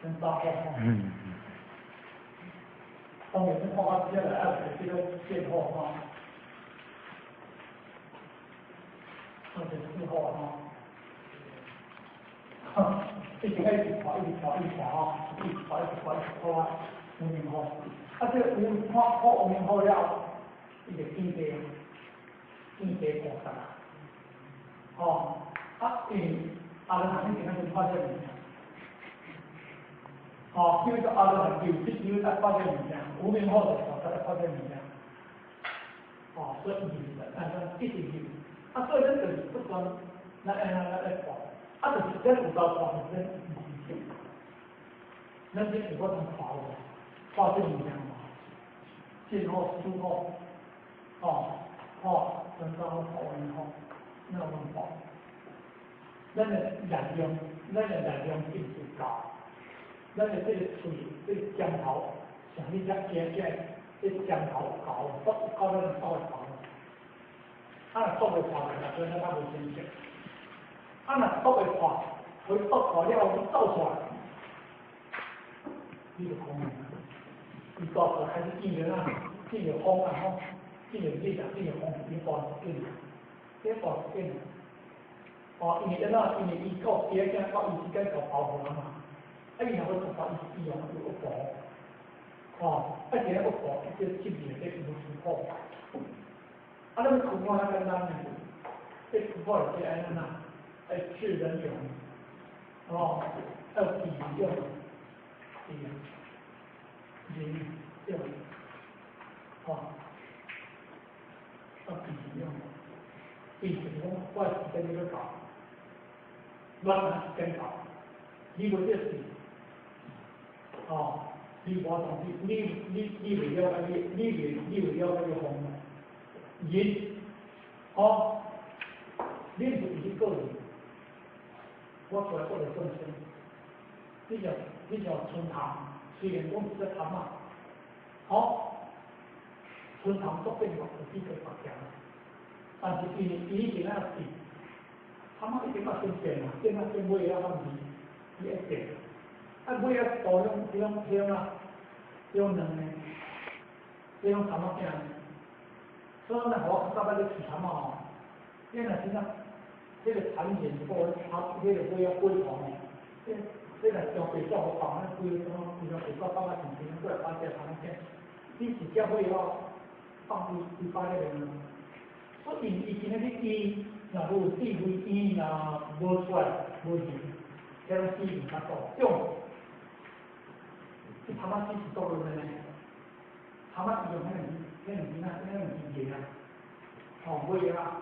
真糟糕。当然，你看我接来爱有这个变化吼，24号吼，一直一直跑，一直跑，一直跑吼，一直跑，一直跑，一直跑啊，无明火。啊，这个无看破无明火了，伊就变地，变地菩萨啊。吼，啊，因为阿罗汉以前就看这个物件，吼，叫做阿罗汉就必须爱看这个物件，无明火就菩萨爱看这个物件。吼，所以伊就是按怎一直入，啊，所以咱就是不断咱按怎咱来看，啊，就是咱有够看，就是咱毋是咱这有法通看有，看这物件嘛，见好思好，吼，看真正好看完好，那有办法。咱的力量，咱的力量是毋是够？咱的這個喙，這個尖頭，像你遮行行，這個尖頭夠，夠夠咱會會跑。啊，若篤會破，就咱較無清晰。啊，若篤會破，佢篤破了後，你走出來，你就空啊。伊大步開始變了啊，變著風啊吼，變著日啊，變著風，變大變，變大變。哦，因為按怎？因為伊到第二囝到伊之間夠包袱啊嘛，啊，伊若欲突破，伊伊用有惡婆，哦，啊，一個惡婆，叫執念這無辛苦。啊，咱突破較簡單呢，這突破是按怎？愛智人勇，哦，要智勇，智仁勇，哦，要智勇，智就是講我時間欲到。我時間到，你無這事，哦，你無當你你你你袂了解你你袂你袂了解你方人，哦，你毋是個人，我出來做個眾生，你像春潭，雖然講是個潭啊，哦，春潭作變嘛，就比較白條，但是伊伊已經啊是。他媽一定要先變啊，變啊變尾啊，反正伊會變。啊尾啊，大種迄種迄種啊，迄種卵的，彼種潭仔餅。所以咱我較早咧饲潭仔吼，你若真正，彼個產蘚過，啊，彼個尾仔過頭呢，這這若將白紙予放，咱規個規張白紙放啊上邊，過來擺這潭仔餅，你一只尾仔放規規擺咧個卵。所以伊今仔日伊若無智慧，伊若無出來無行，這攏死毋較多。種，這潭仔死是倒落來呢？潭仔伊用彼兩支啊，彼兩支葉啊，吼尾啊，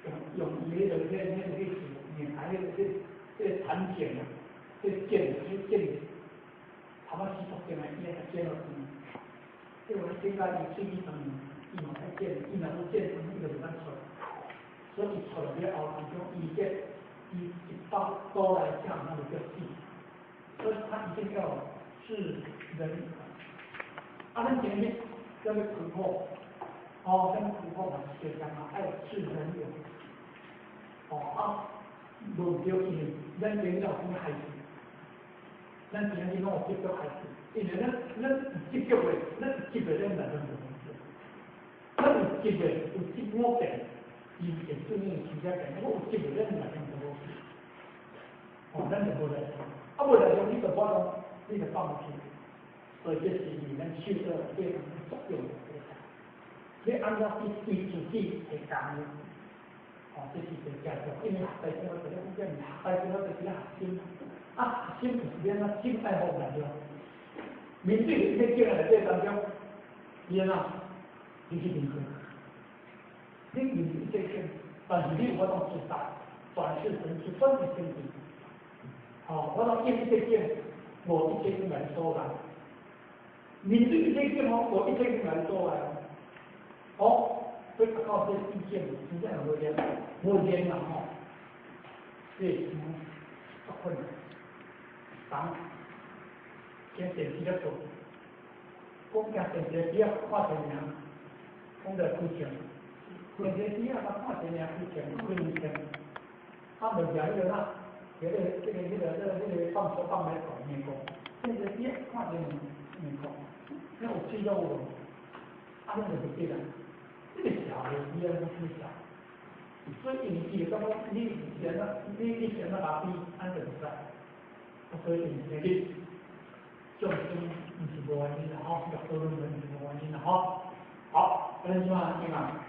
用用伊彼個彼彼個去樹，啊，彼個這這個產蘚啊，這個蘚這蘚，潭仔死足尖的，伊會剪落去。這我剪甲伊喙齒長，伊嘛愛剪，伊若無剪，伊就袂當出。所以伊出來了後，當中伊這伊一百多來講，那就叫死。所以他一定要是人。啊，咱今日叫做突破，哦，咱突破嘛是這樣啊，愛智人勇。哦啊，無對，因為咱今日有啥物害處？咱今日攏有執著害處，因為咱咱有執著的，咱有執的，咱來咱無對。咱有執的，有執我見，伊有見對面有取者見，我有執的，咱來咱就無去。哦，咱就無來，啊無來用你就我講，你就放不去。所以這是咱修道非常作用的所在。你按怎去對自己會講呢？哦，這是一個正重要，因為學習我就是講，學習我就是學心，啊，學心就是按怎心愛放力量。面對一切境內底當中，你按怎？你去面對，你面對一切境，但是你有法度自在，轉世成智，轉世成智。哦，我當應一切境，無一切境來所礙。面對一切境哦，無一切境來所礙。哦，所以靠這個意見，真正無練，無練啊吼，這是足困難。當驚電視咧做，講驚電視機啊看電影，講著幾千，電視機啊看電影幾千，幾兩千，啊問題彼個哪，這個放手放來講面講，現在你看見面講，那有水了有無？啊，咱就袂記啦。這個社會伊安怎去想？所以伊會感覺你是按怎，你是按怎拉比，按就會使。所以因為眾生毋是無原因啦吼，業報輪迴毋是無原因啦吼。好，咱這擺點啊？